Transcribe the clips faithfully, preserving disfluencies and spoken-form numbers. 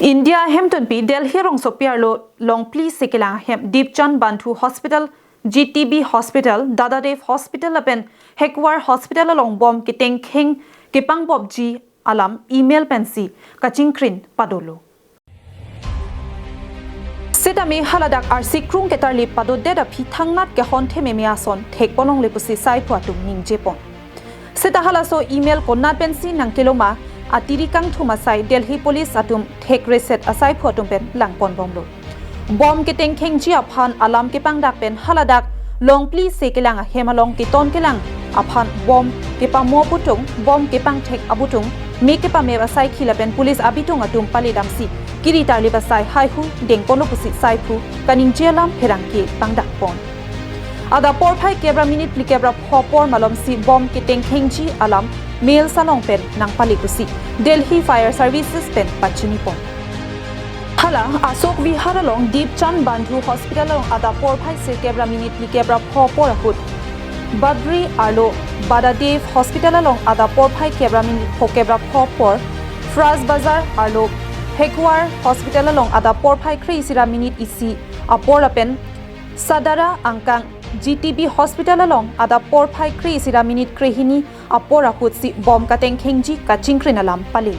India ahemtunpi Delhi rongsopi arlo longphli se kelang ahem Dipchand Bandhu Hospital, G T B Hospital, Dadadev Hospital lapen Hegwar Hospital along bom ketengkheng kepangbopji alam email pensi kachingkrin padolo. Sitame haladak arsi krung ketarlip padodet aphi thangnat kehon thememe ason thekponlongle pusi saiphu atum ningjepon. Sita halaso email konat pensi nangkeloma atiri kangthum asai Delhi Police atum thekreset asaiphu atum pen langponbomlo. Bom ketengkhengji aphan alam kepangdak pen haladak longphli se kelang ahem along keton kelang aphan bom kepamo abutung, bom kepangthek abutung, me kepamep asaikhi lapen police abitung atum pale damsi kiri tarlip asai haihui dengponlo pusi saiphu kaningje alam pherangke pangdakpon. Adap porphai kep ra minute phlikep ra pho apor malomsi bom ketengkhengji alam mails along pen nangpale pusi Delhi Fire Services pen pachinipon. Hala Ashok Vihar along Dipchand Bandhu Hospital along adap porphai sirkep ra minute phlikep ra pho apor ahut Bagri arlo Dadadev Hospital along adap porphai kep ra minute phokep ra pho apor, Fras Bazar arlo Hegwar Hospital along adap porphai kre-isi ra minute isi apor lapen Sadara angkang G T B Hospital along adap porphai kre-isi ra minute krehini apor ahutsi bom katengkhengji kachingkrin alam pale.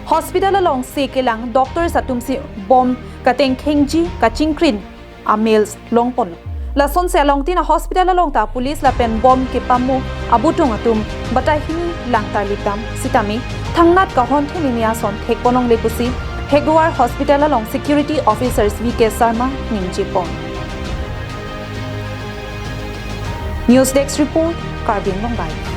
Hospital along se kelang doctors atumsi bom katengkhengji kachingkrin amails longponlo. Lasonsi alongtin a-hospital along ta police lapen bom kepamo abutung atum batai hini lang tarlip dam sitame thangnat kehon thememe ason thekponlongle pusi Hegwar Hospital along security officers V K Sharma ningjepon. News Desk Report, Karbi Anglong Live.